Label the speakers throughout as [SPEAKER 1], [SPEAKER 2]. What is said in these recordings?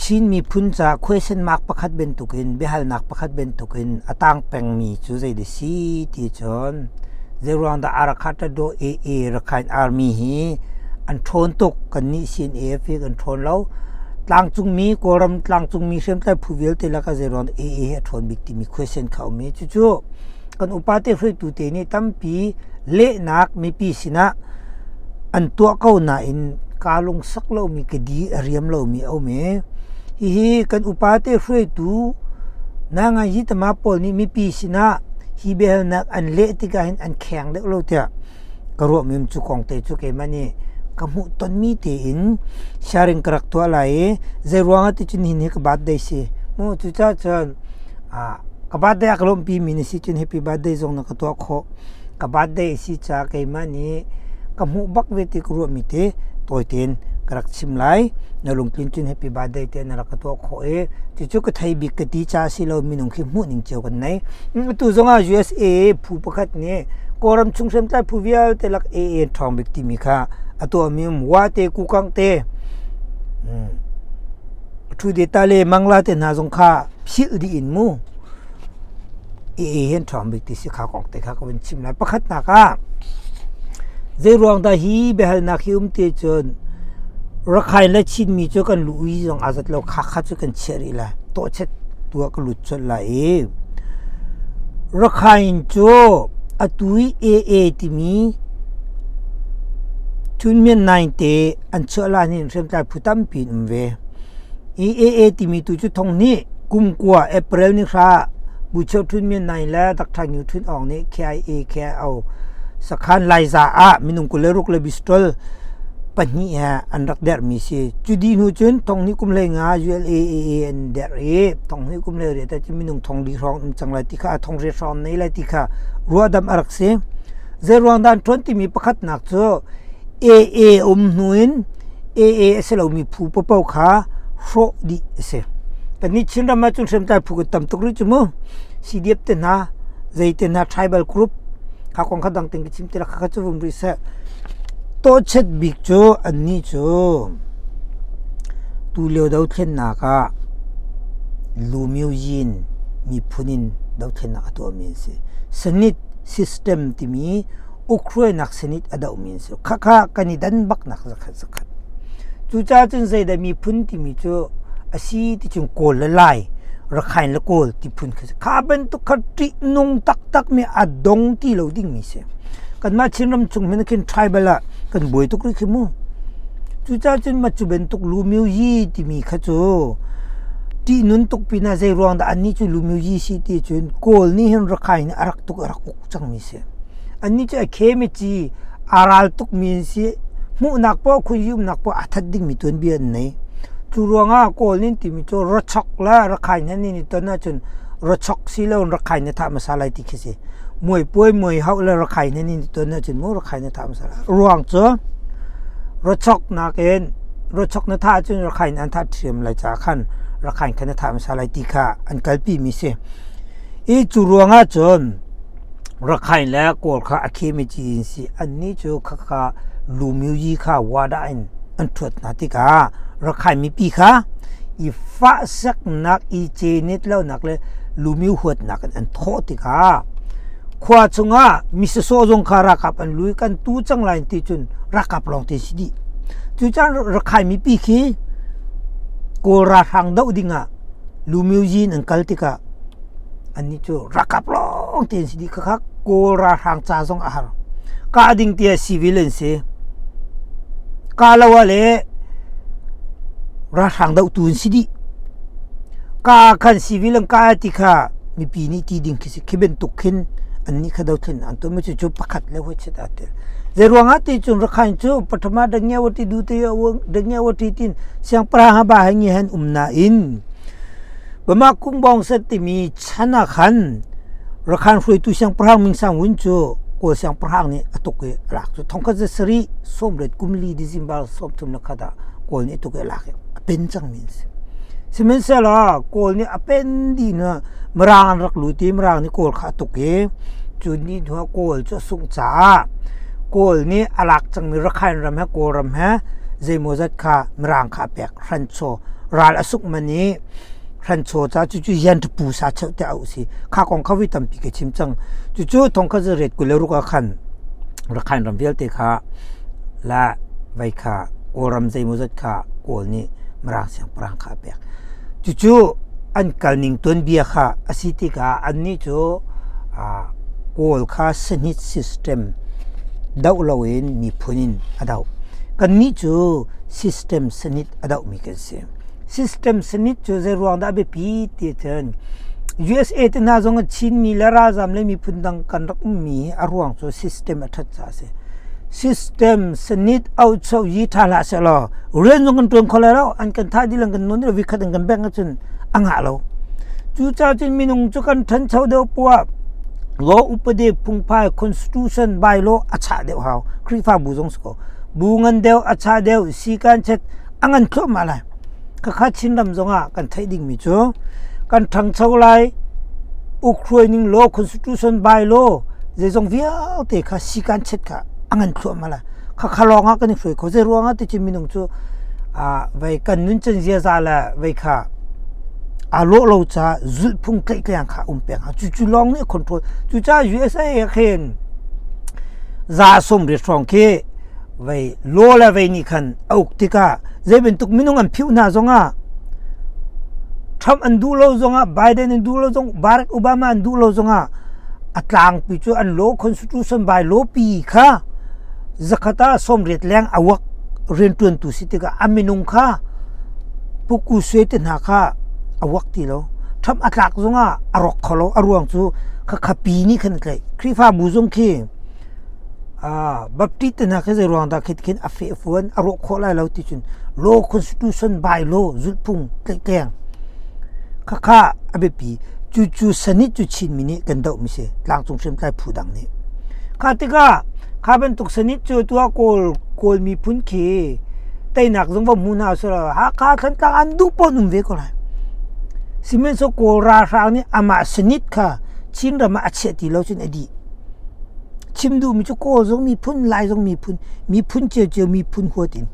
[SPEAKER 1] Chin miphun ca question mark pakhat bantukin biahalnak pakhat bantukin a tang pengmi cu zei dah si ti cun zeiruang dah Arakha-Tado AA Rakhine Army hi an ṭhawn tuk kannih CNAF hi kan ṭhawn lo. Tlangcungmi Kawlram tlangcungmi hriamtlai phu vialte lakah zeiruang dah AA hi a ṭhawn bik timi question kha a um i cucu kan upate hruaitu te nih tampi lehnak mipi sinah an tuah ko nain kaa lungsak lomi ka di a riam lomi a um i hihi kan upate hruaitu nanganyi tama pawl nih mipi sinah hi biahalnak an leh tikah hin an kheng deuh lo tiah ka ruahmi cu kong te cu keimah nih ka hmuh tonmi tein sharing ka rak tuah lai i zeiruangah ti cun hin hi ka birthday si mu cucaah cun ka birthday a ka lawmhpi mi na si cun happy birthday zong na ka tuah khawh. Ka birthday a si caah keimah nih ka hmuh bak ve ti ka ruahmi te tawi tein ka rak chim lai. Na lungtlin cun happy birthday te na rak ka tuah khawh i cucu ka thei bik ka ti caah si lo minung khi hmuh ning cio kan nei. Atu zongah USA phu pakhat nih Kawlram chung hriamtlai phu vialte lak AA ṭhawng bik timi kha a tuahmi um Wa te Kukang te Ṭhu deta le Mangla te hna zong kha philh dih in mu AA hin ṭhawng bik ti si kha kong te kha ka vun chim lai. Pakhatnak ah zeiruang dah hi biahalnak hi um ti cun Rakhine le Chinmi cu kan lu ui zong aa zat lo kha kha cu kan chiah rih lai. Tawhchet tu ah ka lut colh lai i Rakhine cu atu i AA timi Thun Myint Naing te an chuah lan hin hriamtlai phu tampi an um ve. I AA timi tu cu thong hnih kum kua April ni hra Bucheu Htun Myint Naing le Dr. Ngu Htun Aung nih KIA KIO sakhan Laiza ah minung 26 le bistol pahnih he an rak derhmi si. Cu dih hnu cun thong hnih kum 15 ULAAA an derh i thong hnih kum 18 ah cun minung thong li hrawng um cang lai ti kha thong riat hrawng nei lai ti kha ruahdamh a rak si. Zeiruang dah an ṭuan timi pakhatnak cu AA um hnu in AA a si lomi phu paohpaoh kha hrawh dih a si. Kannih Chinram ah cun hriamtlai phu kan tam tuk rih cu mu. CDF te hna, zei te hna tribal group kha kong kha dang tein ka chim ti la kha cu vum rih seh. Tawchet bik cu annih cu tulio dothlennak ah Lumyuyin miphun in dothlennak a tuahmi an si. Senate system timi ukhruainak senate a dohmi an si. Khakha kan i dan baknak zakhat zakhat. Cucaah cun zeidah miphun timi cu a si ti cun Kawl le Lai, Rakhine le Kawl ti phun khi si. Kha bantuk kha ṭihnung taktakmi a dong ti lo dingmi si. Kanmah Chinram chung hmanh khin tribal ah kan buai tuk rih khi mu. Cucaah cun mah cu bantuk Lumyu Yi timi kha cu ṭihnun tuk pinah zei ruang dah annih cu Lumyu Yi si ti cun Kawl nih hin Rakhine a rak tuk a rak uk cangmi si. Annih cu a khem i ci aa ral tukmi an si. Hmuhnak poah khun umnak poah aa that dingmi tuanbia an nei. Cu ruangah Kawl nih an timi cu rawchok le Rakhine he nan i ton ahcun rawchok si lo in Rakhine na thah hmasa lai ti khi si. Muai puai muai hauh le Rakhine he nan i ton ahcun mu Rakhine na thah hmasa lai. Ruang cu rawchok nakin rawchok na thah ahcun Rakhine an thah ṭhiam lai caah khan Rakhine kha na thah hmasa lai ti kha an kalpimi si. I cu ruangah cun Rakhine le Kawl kha a khemi ci in si. Annih cu khakha Lumyuyi kha wada in an ṭhuat hna tikah Rakhine mipi kha i fahsaknak, i cenit lonak le Lumyu huatnak in an thawh tikah khua chungah mi sawsawh zong kha ralkap an lui kan tu cang lai ti cun ralkap lawng te si dih. Cucaah Rakhine mipi khi Kawl ralhrang doh dingah Lumyuyi in an kal tikah Annih cu ralkap lawng te an si dih. Khakha Kawl ralhrang ca zong a har. Kah ding tiah civil an si. Kah lo ah le ralhrang dohtu an si dih. Ka khan civil an kah ti kha mipi nih ti ding khi si. Khi bantuk khin annih kha dothlen an tuah mi cu pakhat le hoi chet aa tel. Zeiruang ah ti cun Rakhine cu Pathama Dangyawati Dangyawati tin siangpahrang ha ba he ngi han um nain Bama Kungbawng Set timi chan ah khan Rakhan hruaitu siangpahrang Ming Sang Wun cu Kawl siangpahrang nih a tuk i a lak cu thongkhat za sarih sawmriat kum li December 31 ah Kawl nih a tuk i a lak i a pen cangmi an si. Sihmanhsehlaw Kawl nih a pen dih hnu ah Mirang an rak lut i Mirang nih Kawl kha a tuk i cu ni hnu ah Kawl cu a sungh caah Kawl nih a lak cangmi Rakhine ram he Kawlram he zeimawzat kha Mirang kha a pek. Hranchaw. Ral a suk man i hranchaw ca cucu yanṭapu sa cheuh te auh si. Kha kong kha voi tampi ka chim cang. Cucu thongkhat zarep 26 ah khan Rakhine ram vialte kha la vai kha Kawlram zeimawzat kha Kawl nih Mirang siangpahrang kha a pek. Cucu an kalning tuanbia kha a si tikah annih cu Kawl kha sahnit system doh loin miphun in a doh. Kannih cu system sahnit a dohmi kan si. System sahnit cu zei ruang dah a biapi ti ahcun USA te hna zong Chinmi le ralzam le miphun dang kan rak ummi a ruang cu system a ṭhat caah a si. System sahnit auhcho yi ṭha hlah sehlaw rian zong kan ṭuan kho lai lo, an kan thah dih le kan nawn dih vikhat an kan bengh ahcun a ngah lo. Cucaah cun minung cu kan ṭhancho deuh poah law upadi phungphai constitution bylaw a chah deuh hau. Khrihfabu zong si ko. Bu ngan deuh a chah deuh, sikan chet a ngan thluahmah lai. Khakha Chinram zongah kan theih dingmi cu kan ṭhangcho lai, ukhruai ning law constitution bylaw zeizong vialte kha sikan chet kha a ngan thluahmah lai. Khakha lawng ah kan i hruai kho. Zei ruangah ti cun minung cu vei kan nuncan ziaza le vei kha aa lawh lo caah zulhphung tlaihtleng kha um peng. Cucu lawng nih a control. Cucaah USA ah khin 80% hrawng khi vei law le vei nih khan a uk tikah zei bantuk minung an phiuh hna zongah Trump an duh lo zongah Biden an duh lo zong Barack Obama an duh lo zongah a tlangpi cu an law constitution by law pi kha zakhat ah 80 leng a work rianṭuantu si tikah a minung kha puku sue te hna kha a work ti lo. Trump a tlak zongah a rawk kho lo. A ruang cu khakha pi nih khan a tlaih. Khrihfabu zong khi Baptist te hna khi zei ruang dah khi khin a fehfuan a rawh khawh lai lo ti cun law constitution by law zulhphung tlaihtleng khakha a biapi. Cucu sanit cu Chinmi nih kan dohmi si tlangcung hriamtlai phu dang nih. Kha tikah kha bantuk sanit cu tuah Kawl Kawl miphun khi teinak zong va hmu hna usih Hakha Thantlang an duh paoh um ve ko lai. Sihmanhsehlaw Kawl ralhrang nih amah sanit kha Chinram ah a chiah ti lo cun a dih. Chim duhmi cu Kawl zong miphun, Lai zong miphun, miphun ciocio miphun huat in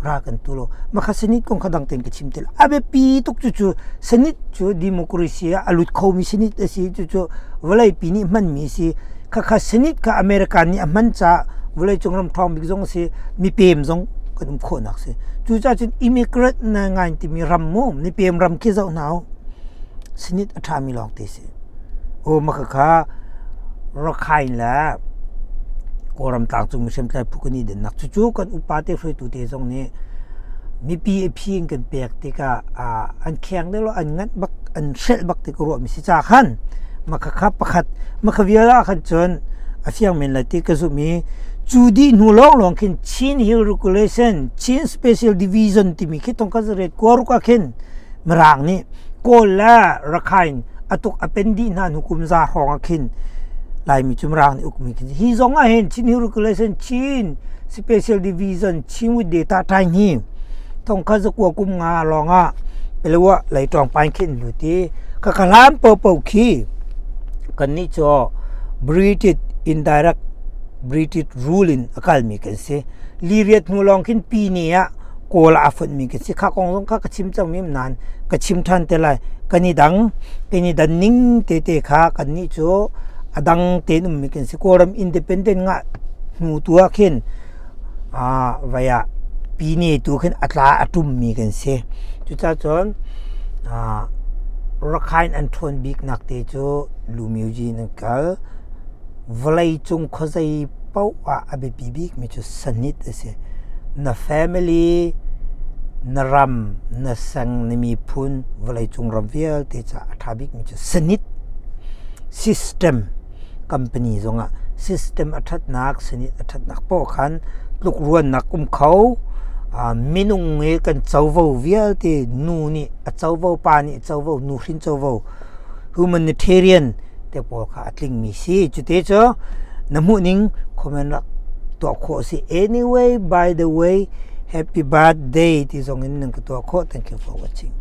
[SPEAKER 1] ral kan tu lo. Makha sanit kong kha dang tein ka chim te lai. A biapi tuk cucu sanit cu democracy ah a lut khomi sanit a si. Cucu vawleipi nih hmanmi a si. Khakha sanit kha America nih a hman caah vawleicung ram ṭhawng bik zong a si. Mipem zong kan um khawhnak a si. Cucaah cun immigrant na ngai timi ram mu, mipem ram khi zoh hna u. Sanit a ṭhami lawngte si. Aw makhakha Rakhine le Kawlram tlangcung hriamtlai phu kan i dennak cucu kan upa te hruaitu te zong nih mipi a phi in kan pek tikah an kheng deuh lo an nganh bak an hrelh bak ti ka ruahmi si ca khan makhakha pakhat makha vial ah khan cun a fiang men lai ti ka zumh i cu dih hnu lawnglawng khin Chin Hill Regulation Chin Special Division timi khi thong khat ret kuaruk ah khin Mirang nih Kawl le Rakhine a tuk a pen dih hna hnu kum za hrawng ah khin Laimi cu Mirang nih ukmi khin hi zong ah hin Chin Hill Regulation Chin Special Division Chin with Data Time hi thongkhat zakua kum nga lawng ah Pelewa leitawng pain khin lut i ka hlan popo khi kannih cu British indirect British rule in a kalmi kan si. Liriat hnu lawng khin Pine ah Kawl ah a fonhmi kan si. Kha kong zong kha ka chim cangmi um nain ka chim ṭhan te lai. Kan i dang, kan i dan ning tete kha kannih cu a dang tein ummi kan si. Kawlram independent ngah hnu tu ah khin vai ah Pine tu khin a tla a ṭummi kan si. Cucaah cun Rakhine an ṭhawn biknak te cu Lumyuji in an kal. Vawleicung khuazei paoh ah a biapi bikmi cu sahnit a si. Na family, na ram, na sang, na miphun, vawleicung ram vialte caah a ṭha bikmi cu sahnit system company zongah system a ṭhatnak, sahnit a ṭhatnak paoh khan tlukruannak um kho. Minung i kan covo vialte nu nih a covo, pa nih a covo, nuhrin covo, humanitarian te pawl kha a tlingmi si. Cute cu na hmuhning comment rak tuah khawh a si. Anyway, by the way, happy birthday ti zong in nan ka tuah khawh. Thank you for watching.